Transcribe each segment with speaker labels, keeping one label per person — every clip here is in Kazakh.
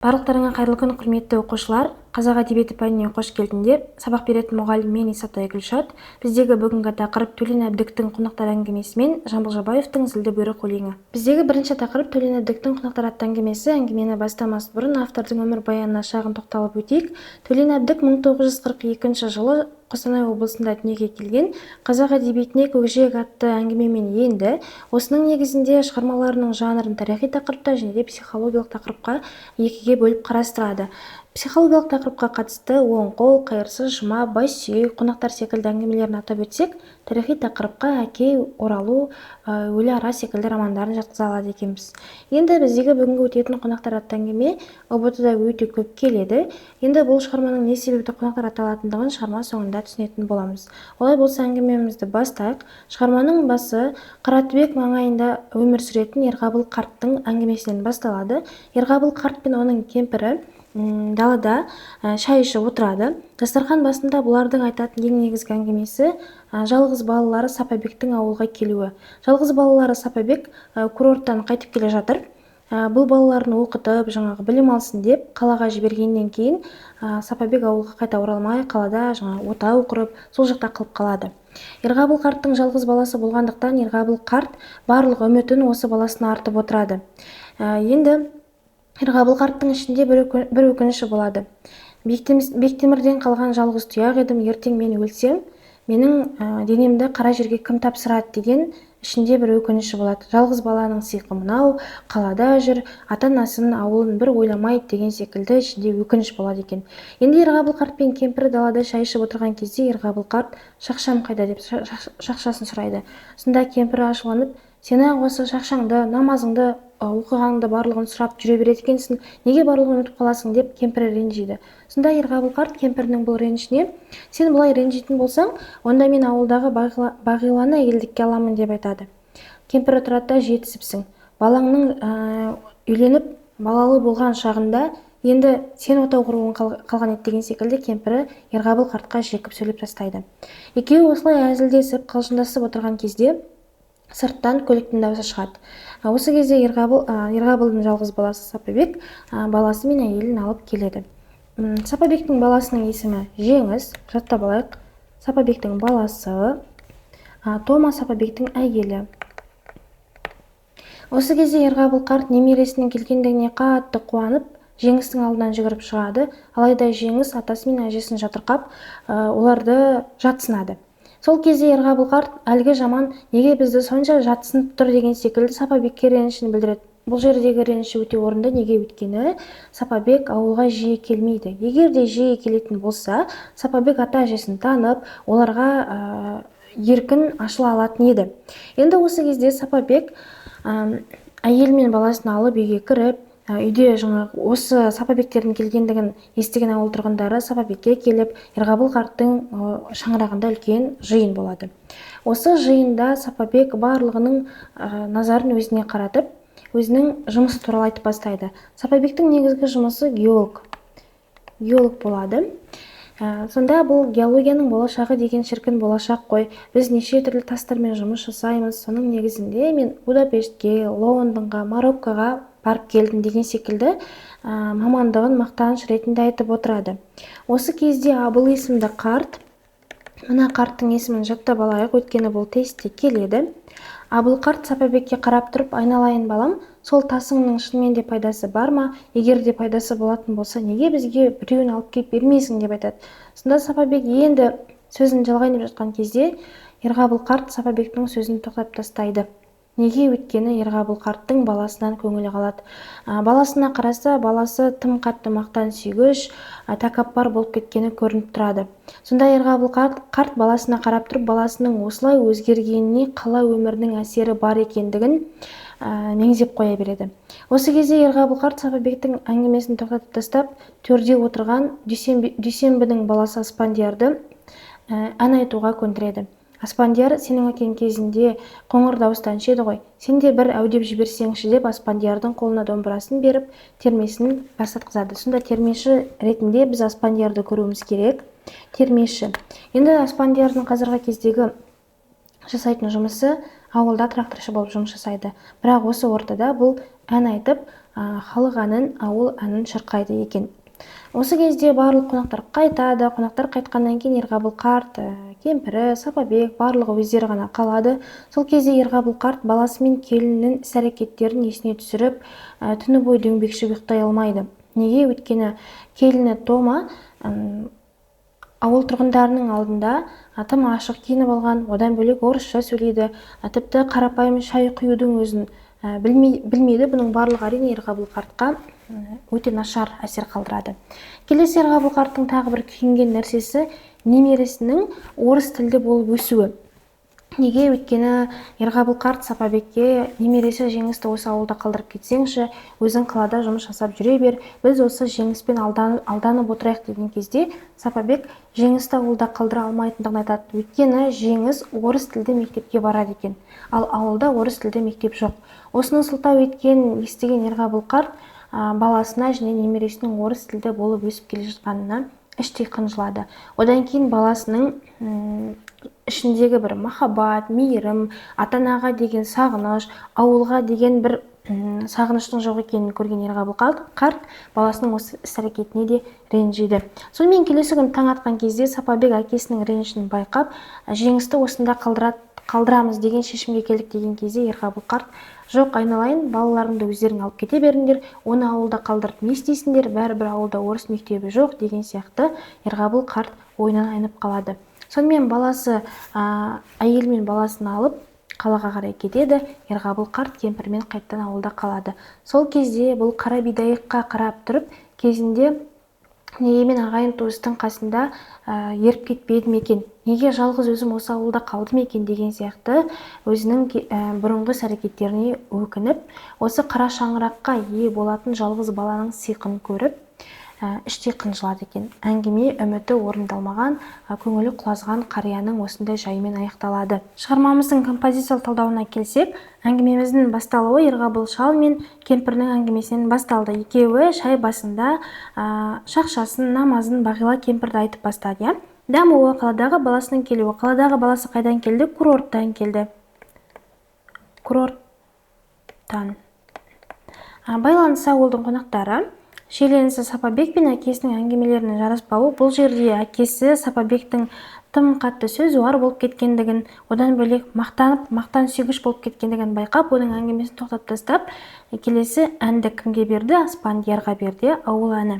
Speaker 1: Барлықтарыңа қайырлы күн, құрметті оқушылар! Қазақ әдебиеті пәніне қош келдіңдер. Сабақ беретін мұғалім мен, Исатай Гүлшат. Біздегі бүгінгі тақырып: Төлен Әбдіктің «Қонақтар» әңгімесі мен Жамбыл Жабаевтың «Зілді бұйрық» өлеңі. Біздегі бірінші тақырып: Төлен Әбдіктің «Қонақтар» атты әңгімесі. Әңгімені бастамас бұрын автордың өмірбаянына шағын тоқталып өтейік. Төлен Әбдік 1942 жылы Қостанай облысында дүниеге келген. Қазақ әдебиетіне «Көкжиек» атты әңгімемен енді. Осының негізінде шығармаларының жанрын тарихи тақырыпта және де психологиялық тақырыпқа екіге бөліп қарастырады. Психологиялық тақырыпқа қатысты «Оң қол», «Қайырсыз жұма», «Бассүйек», «Қонақтар» секілді әңгімелерін атап өтсек, тарихи тақырыпқа «Әке», «Оралу», «Өлі ара» секілді романдарын жатқыза алады екенбіз. Енді біздегі бүгінгі өтетін «Қонақтар» атты әңгіме ҰБТ да өте көп келеді. Енді бұл шығарманың не себепті «Қонақтар» аталатындығын шығарма соңында түсінетін боламыз. Олай болса, әңгімемізді бастайық. Шығарманың басы Қаратүбек маңайында өмір сүретін Ерғабыл қарттың әңгімесінен басталады. Ерғабыл қарт пен оның кемпірі далада шай ішіп отырады. Дастархан басында бұлардың айтатын ең негізгі әңгімесі жалғыз балалары Сапабектің ауылға келуі. Жалғыз балалары Сапабек курорттан қайтып келе жатыр. Бұл балаларын оқытып, жаңағы білім алсын деп қалаға жібергеннен кейін Сапабек ауылға қайта оралмай, қалада жаңағы отау құрып, сол жақта қалып қалады. Ерғабыл қарттың жалғыз баласы болғандықтан, Ерғабыл қарт барлық үмітін осы баласына артып отырады. Енді Ерғабыл қарттың ішінде бір өкініші болады: «Бектемірден қалған жалғыз тұяқ едім, ертең мен өлсем, менің денемді қара жерге кім тапсырады?» деген ішінде бір өкініші болады. Жалғыз баланың сиқы мынау, қалада жүр, ата анасын, ауылын бір ойламайды деген секілді ішінде өкініш болады екен. Енді Ерғабыл қарт пен кемпірі далада шай ішіп отырған кезде Ерғабыл қарт «Шақшам қайда?» деп шақшасын сұрайды. Сонда кемпірі ашуланып: «Сен ақ осы шақшаңды, намазыңды оқығаныңды, барлығын сұрап жүре береді екенсің, неге барлығын ұмытып қаласың?» – деп кемпірі ренжиді. Сонда Ерғабыл қарт кемпірінің бұл ренішіне: «Сен бұлай ренжитін болсаң, онда мен ауылдағы Бағиланы әйелдікке аламын», – деп айтады. Кемпірі тұрады да: «Жетісіпсің, балаңның үйленіп, балалы болған шағында енді сен отау құруың қалған еді», – деген секілді кемпірі Ерғабыл қартқа жекіп сөйлеп тастайды. Екеуі осылай әзілдесіп, қалжыңдасып отырған кезде сырттан көліктің дауысы шығады. Осы кезде Ерғабылдың жалғыз баласы Сапабек баласы мен әйелін алып келеді. Сапабектің баласының есімі Жеңіс, жаттап алайық. Сапабектің баласы, Тома Сапабектің әйелі. Осы кезде Ерғабыл қарт немересінің келгендігіне қатты қуанып, Жеңістің алдынан жүгіріп шығады. Алайда Жеңіс атасы мен әжесін жатырқап, оларды жатсынады. Сол кезде Ерғабыл қарт: «Әлгі жаман неге бізді сонша жатсынып тұр?» – деген секілді Сапабекке ренішін білдіреді. Бұл жердегі реніші өте орынды. Неге? Өйткені Сапабек ауылға жиі келмейді. Егер де жиі келетін болса, Сапабек ата әжесін танып, оларға еркін ашыла алатын еді. Енді осы кезде Сапабек әйелі мен баласын алып үйге кіріп, үйде жаңағы осы Сапабектердің келгендігін естіген ауыл тұрғындары Сапабекке келіп, Ерғабыл қарттың шаңырағында үлкен жиын болады. Осы жиында Сапабек барлығының назарын өзіне қаратып, өзінің жұмысы туралы айтып бастайды. Сапабектің негізгі жұмысы геолог болады. Сонда бұл геологияның болашағы деген шіркін болашақ қой, біз неше түрлі тастармен жұмыс жасаймыз, соның негізінде мен Будапештке, Лондонға, Мароккоға барып келдім деген секілді мамандығын мақтаныш ретінде айтып отырады. Осы кезде Абыл есімді қарт, мына қарттың есімін жаттап алайық, өйткені бұл тестте келеді. Абыл қарт Сапабекке қарап тұрып: «Айналайын балам, сол тасыңның шынымен де пайдасы бар ма? Егер де пайдасы болатын болса, неге бізге біреуін алып келіп бермейсің?» – деп айтады. Сонда Сапабек енді сөзін жалғайын деп жатқан кезде Ерғабыл қарт Сапабектің сөзін тоқтатып тастайды. Неге? Өйткені Ерғабыл қарттың баласынан көңілі қалады. Баласына қараса, баласы тым қатты мақтан сүйгіш, тәкаппар болып кеткені көрініп тұрады. Сонда Ерғабыл қарт баласына қарап тұрып, баласының осылай өзгергеніне қала өмірінің әсері бар екендігін меңзеп қоя береді. Осы кезде Ерғабыл қарт Сапабектің әңгімесін тоқтатып тастап, төрде отырған Дүйсенбінің баласы Аспандиярды ән айтуға көндіреді. «Аспандияр, сенің әкең кезінде қоңыр дауысты әнші еді ғой, сен де бір әудеп жіберсеңші», – деп Аспандиярдың қолына домбырасын беріп, термесін бастатқызады. Сонда термеші ретінде біз Аспандиярды көруіміз керек. Термеші. Енді Аспандиярдың қазіргі кездегі жасайтын жұмысы Ауылда тракторшы болып жұмыс жасайды. Бірақ осы ортада бұл ән айтып, халық әнін, ауыл әнін шырқайды екен. Осы кезде барлық қонақтар қайтады. Қонақтар қайтқаннан кейін Ерғабыл қарт, кемпірі, Сапабек барлығы өздері ғана қалады. Сол кезде Ерғабыл қарт баласы мен келінінің іс-әрекеттерін есіне түсіріп, түні бойы дөңбекшіп ұйықтай алмайды. Неге? Өйткені келіні Тома ауыл тұрғындарының алдында тым ашық киініп алған, одан бөлек орысша сөйлейді, тіпті қарапайым шай құюдың өзін білмейді. Бұның барлығы әрине Ерғабыл қартқа өте нашар әсер қалдырады. Келесі Ерғабыл қарттың тағы бір күйінген нәрсесі немересінің орыс тілді болып өсуі. Неге? Өйткені Ерғабыл қарт Сапабекке немересі Жеңісті осы ауылда қалдырып кетсеңші, өзің қалада жұмыс жасап жүре бер, біз осы Жеңіспен алданып отырайық деген кезде Сапабек Жеңісті ауылда қалдыра алмайтындығын айтады. Өйткені Жеңіс орыс тілді мектепке барады екен, ал ауылда орыс тілді мектеп жоқ. Осыны сылтау еткен естіген Ерғабыл қарт баласына және немересінің орыс тілді болып өсіп келе жатқанына іштей қынжылады. Одан кейін баласының ішіндегі бір махаббат, мейірім, ата-анаға деген сағыныш, ауылға деген бір сағыныштың жоқ екенін көрген Ерғабыл қарт баласының осы іс-әрекетіне де ренжиді. Сонымен келесі күн таң атқан кезде Сапабек әкесінің ренішін байқап, Жеңісті осында қалдырамыз деген шешімге келдік деген кезде Ерғабыл қарт жоқ, айналайын, балаларыңды өздерің алып кете беріңдер, оны ауылда қалдырып не істейсіңдер, бәрібір ауылда орыс мектебі жоқ деген сияқты Ерғабыл қарт ойынан айнып қалады. Сонымен баласы, әйел мен баласын алып қалаға қарай кетеді. Ерғабыл қарт кемпірмен қайтадан ауылда қалады. Сол кезде бұл қара бидайыққа қарап тұрып, кезінде неге мен ағайын туыстың қасында еріп кетпедім екен, неге жалғыз өзім осы ауылда қалдым екен деген сияқты өзінің бұрынғы іс-әрекеттеріне өкініп, осы қара шаңыраққа ие болатын жалғыз баланың сиқын көріп, іштей қынжылады екен. Әңгіме үміті орындалмаған, көңілі құлазыған қарияның осындай жайымен аяқталады. Шығармамыздың композициялық талдауына келсек, әңгімеміздің басталуы Ерғабыл шал мен кемпірінің әңгімесінен басталды. Екеуі шай басында, шақшасын, намазын Бағила кемпірді айтып бастады, иә? Дамуы, қаладағы баласының келуі. Қаладағы баласы қайдан келді? Курорттан келді. Курорттан. Байланысы ауылдың қонақтары. Шиеленісі Сапабек пен әкесінің әңгімелерінің жараспауы. Бұл жерде әкесі Сапабектің тым қатты сөзуар болып кеткендігін, одан бөлек мақтанып, мақтан сүйгіш болып кеткендігін байқап, оның әңгімесін тоқтатып тастап, келесі әнді кімге берді? Аспандиярға берді, ауыл әні.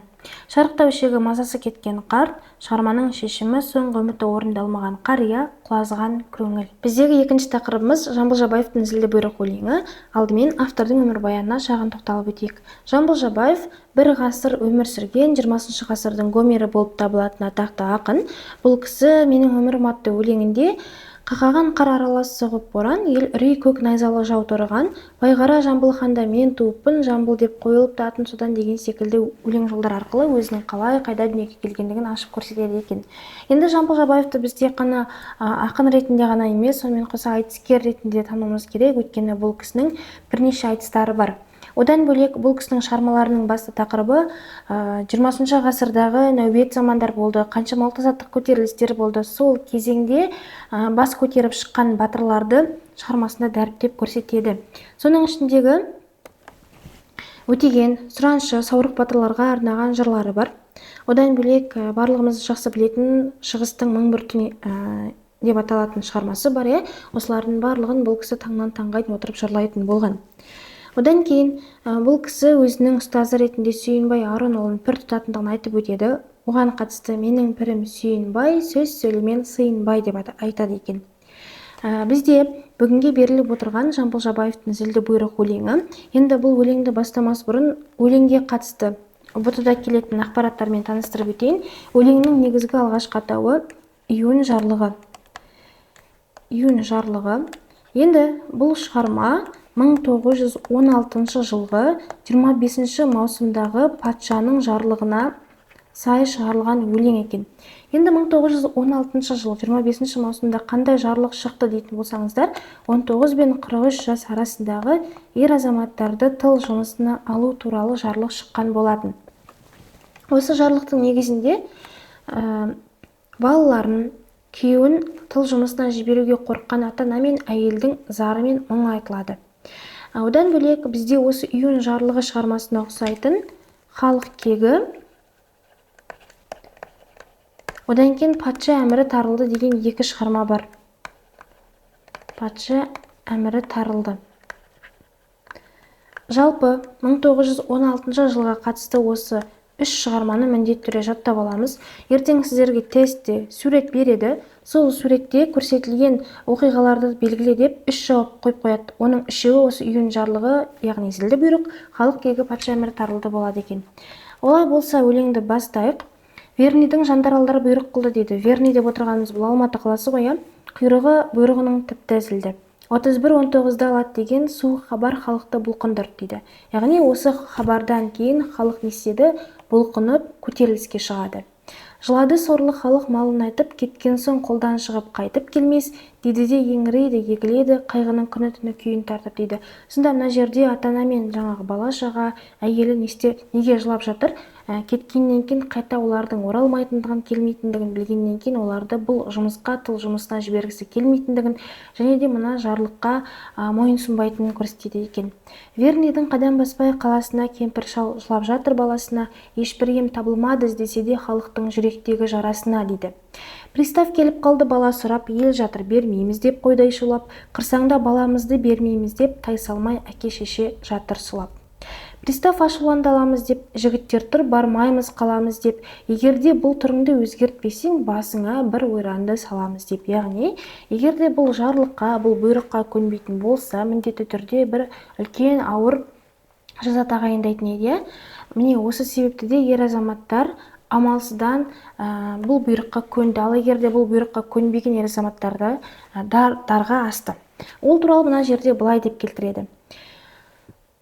Speaker 1: Шарықтау шегі мазасы кеткен қарт, шығарманың шешімі соңғы үміті орындалмаған қария, құлазыған көңіл. Біздегі екінші тақырыбымыз Жамбыл Жабаевтың Зілді бұйрық өлеңі. Алдымен автордың өмірбаянына шағын тоқталып өтейік. Жамбыл Жабаев бір ғасыр өмір сүрген, 20 ғасырдың Гомері болып табылатын атақты ақын. Бұл кісі Менің өмірім атты өлеңінде қақаған қар аралас соғып боран, ел үрей көк найзалы жау торыған, Байғара Жамбыл ханда мен туыппын, Жамбыл деп қойылыпты атым содан деген секілді өлең жолдар арқылы өзінің қалай, қайда дүниеге келгендігін ашып көрсетеді екен. Енді Жамбыл Жабаевты біз тек қана ақын ретінде ғана емес, сонымен қоса айтыскер ретінде тануымыз керек, өйткені бұл кісінің бірнеше айтыстары бар. Одан бөлек бұл кісінің шығармаларының басты тақырыбы 20 ғасырдағы нәубет замандар болды, қаншама ұлт азаттық көтерілістер болды. Сол кезеңде бас көтеріп шыққан батырларды шығармасында дәріптеп көрсетеді. Соның ішіндегі Өтеген, Сұраншы, Саурық батырларға арнаған жырлары бар. Одан бөлек барлығымыз жақсы білетін Шығыстың мың бір түні деп аталатын шығармасы бар, иә? Осылардың барлығын бұл кісі таңнан таңға дейін отырып жырлайтын болған. Одан кейін бұл кісі өзінің ұстазы ретінде Сүйінбай Аронұлын пір тұтатындығын айтып өтеді. Оған қатысты менің пірім Сүйінбай, сөз сөйлемен Сыйынбай деп айтады екен. Бізде бүгінге беріліп отырған Жамбыл Жабаевтың Зілді бұйрық өлеңі. Енді бұл өлеңді бастамас бұрын өлеңге қатысты ҰБТ-да келетін ақпараттармен таныстырып өтейін. Өлеңнің негізгі алғашқы атауы Июнь жарлығы. Июнь жарлығы. Енді бұл шығарма 1916 жылғы 25 маусымдағы патшаның жарлығына сай шығарылған өлең екен. Енді 1916 жыл 25 маусымда қандай жарлық шықты дейтін болсаңыздар, 19 бен 43 жас арасындағы ер азаматтарды тыл жұмысына алу туралы жарлық шыққан болатын. Осы жарлықтың негізінде балаларын, Күйеуін тыл жұмысына жіберуге қорыққан ата-ана мен әйелдің зары мен мұңы айтылады. Одан бөлек бізде осы Июнь жарлығы шығармасына ұқсайтын Халық кегі, одан кейін Патша әмірі тарылды деген екі шығарма бар. Патша әмірі тарылды. Жалпы 1916 жылға қатысты осы үш шығарманы міндетті түрде жаттап аламыз. Ертең сіздерге тестте сурет береді. Сол суретте көрсетілген оқиғаларды белгіле деп үш жауап қойып қояды. Оның үшеуі осы Июнь жарлығы, яғни зілді бұйрық, Халық кегі, Патша әмірі тарылды болады екен. Олай болса өлеңді бастайық. Верныйдың жандаралдары бұйрық қылды дейді. Верный деп отырғанымыз бұл Алматы қаласы ғой, иә? Құйрығы бұйрығының тіпті зілді. 31-19-да алады деген суық хабар халықты бұлқындырды дейді. Яғни осы хабардан кейін халық не істеді? Бұлқынып көтеріліске шығады. Жылады сорлы халық малын айтып, кеткен соң қолдан шығып қайтып келмес, дейді де еңірейді, егіледі, қайғының күні түні күйін тартып дейді. Сонда мына жерде ата-ана мен жаңағы бала шаға, әйелі неге жылап жатыр? Кеткеннен кейін қайта олардың оралмайтындығын, келмейтіндігін білгеннен кейін оларды бұл жұмысқа, тыл жұмысына жібергісі келмейтіндігін және де мына жарлыққа мойынсұнбайтынын көрсетеді екен. Верныйдың қадам баспай қаласына кемпір шал жылап жатыр баласына, ешбір ем табылмады іздесе де халықтың жүректегі жарасына дейді. Пристав келіп қалды бала сұрап, ел жатыр бермейміз деп қойдай шулап, қырсаңда баламызды бермейміз деп тайсалмай әке-шеше жатыр сұлап. Пристав ашуланды аламыз деп, жігіттер тұр бармаймыз қаламыз деп, егерде бұл түріңді өзгертпесең басыңа бір ойранды саламыз деп. Яғни егерде бұл жарлыққа, бұл бұйрыққа көнбейтін болса, міндетті түрде бір үлкен ауыр жаза тағайындайтын еді. Міне осы себепті де ер азаматтар амалсыздан бұл бұйрыққа көнді. Ал егерде бұл бұйрыққа көнбеген ер азаматтарды дарға асты. Ол туралы мына жерде былай деп келтіреді.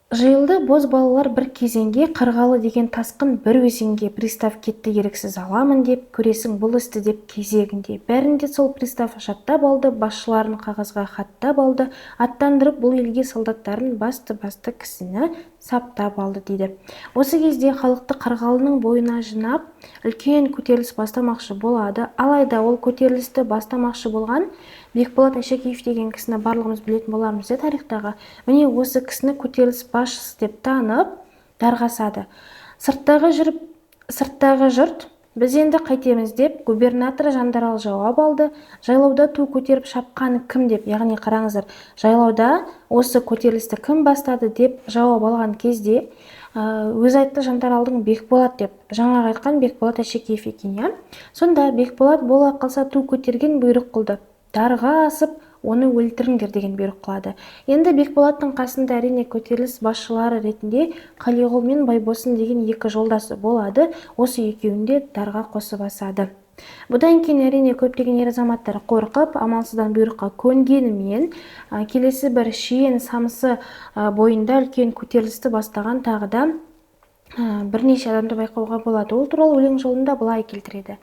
Speaker 1: Жиылды боз балалар бір кезеңге, Қарғалы деген тасқын бір өзенге, пристав кетті еріксіз аламын деп, көресің бұл істі деп кезегінде. Бәрінде сол пристав жаттап алды, басшыларын қағазға хаттап алды, аттандырып бұл елге солдаттарын басты-басты кісіні саптап алды дейді. Осы кезде халықты Қарғалының бойына жинап, үлкен көтеріліс бастамақшы болады. Алайда ол көтерілісті бастамақшы болған Бекболат Әшекеев деген кісіні барлығымыз білетін болармыз тарихтағы. Міне осы кісіні көтеріліс басшысы деп танып, дарға асады. Сырттағы жұрт біз енді қайтеміз деп губернатор Жандарал жауап алды. Жайлауда ту көтеріп шапқан кім деп, яғни қараңыздар, жайлауда осы көтерілісті кім бастады деп жауап алған кезде өзі айтты Жандаралдың Бекболат деп, жаңағы айтқан Бекболат Әшекеев екен, иә. Сонда Бекболат бола қалса ту көтерген бұйрық қылды. Дарға асып, оны өлтіріңдер деген бұйрық қылады. Енді Бекболаттың қасында әрине көтеріліс басшылары ретінде Қалиғұл мен Байбосын деген екі жолдасы болады. Осы екеуін де дарға қосып асады. Бұдан кейін әрине көптеген ер азаматтар қорқып, амалсыздан бұйрыққа көнгенімен, келесі бір Шиен Самсы бойында үлкен көтерілісті бастаған тағы да бірнеше адамды байқауға болады. Ол туралы өлең жолында былай келтіреді.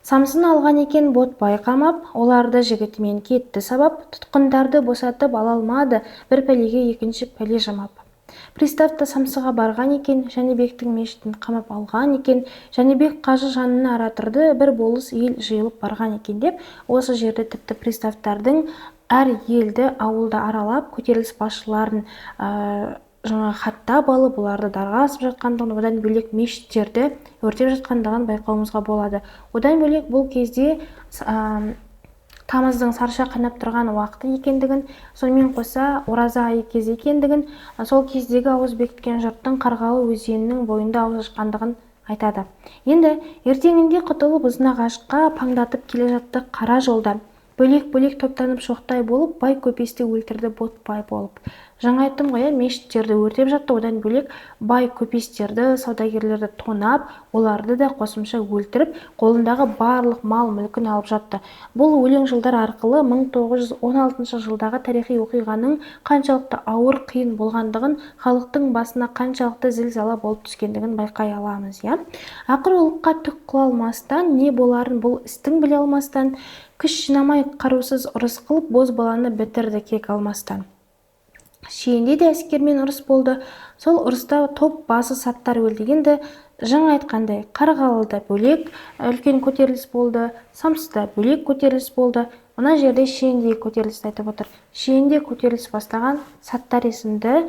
Speaker 1: Самсын алған екен Ботбай қамап, оларды жігітімен кетті сабап, тұтқындарды босатып ала алмады, бір пәлеге екінші пәле жамап. Пристав та Самсыға барған екен, Жәнібектің мешітін қамап алған екен, Жәнібек қажы жанына ара тұрды, бір болыс ел жиылып барған екен деп, осы жерде тіпті приставтардың әр елді ауылды аралап, көтеріліс басшыларын жаңа хаттап алып, оларды дарға асып жатқандығын, одан бөлек мешіттерді өртеп жатқандығын байқауымызға болады. Одан бөлек бұл кезде тамыздың сарша қайнап тұрған уақыты екендігін, сонымен қоса ораза айы кезі екендігін, сол кездегі ауыз бекіткен жұрттың Қарғалы өзенінің бойында ауыз ашқандығын айтады. Енді ертеңінде құтылып Ұзынағашқа паңдатып келе жатты қара жолда. Бөлек-бөлек топтанып шоқтай болып, бай көпесті өлтірді Ботбай болып. Жаңа айттым ғой, мешіттерді өртеп жатты, одан бөлек бай көпестерді, саудагерлерді тонап, оларды да қосымша өлтіріп, қолындағы барлық мал-мүлкін алып жатты. Бұл өлең жолдар арқылы 1916 жылдағы тарихи оқиғаның қаншалықты ауыр, қиын болғандығын, халықтың басына қаншалықты зілзала болып түскендігін байқай аламыз, иә. Ақыр ұлыққа түк қыла алмастан, не боларын бұл істің біле алмастан, күш жинамай қарусыз ұрыс қылып, боз баланы бітірді кек алмастан. Шиенде де әскермен ұрыс болды. Сол ұрыста топ басы Саттар өлді. Енді Жаңа айтқандай, Қарғалыда бөлек үлкен көтеріліс болды, Самсыда бөлек көтеріліс болды. Мына жерде Шиендегі көтерілісті айтып отыр. Шиенде көтеріліс бастаған Саттар есімді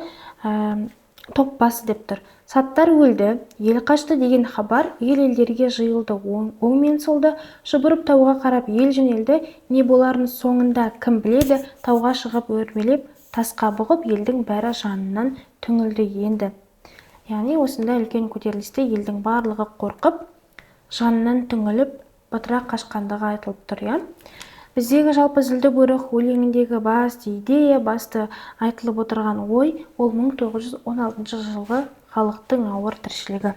Speaker 1: топ басы деп тұр. Саттар өлді, ел қашты деген хабар ел елдерге жиылды, оң мен солды шұбырып тауға қарап ел жөнелді. Не боларын соңында кім біледі? Тауға шығып өрмелеп, тасқа бұғып, елдің бәрі жанынан түңілді енді. Яғни осындай үлкен көтерілісте елдің барлығы қорқып, жанынан түңіліп, бытыра қашқандығы айтылып тұр, иә. Біздегі жалпы «Зілді бұйрық» өлеңіндегі басты идея, басты айтылып отырған ой ол 1916 жылғы халықтың ауыр тіршілігі.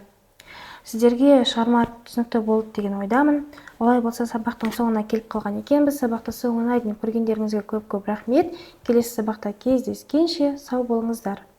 Speaker 1: Сіздерге шығарма түсінікті болды деген ойдамын. Олай болса, сабақтың соңына келіп қалған екенбіз. Сабақты соңына дейін көргендеріңізге көп көп рахмет. Келесі сабақта кездескенше, сау болыңыздар.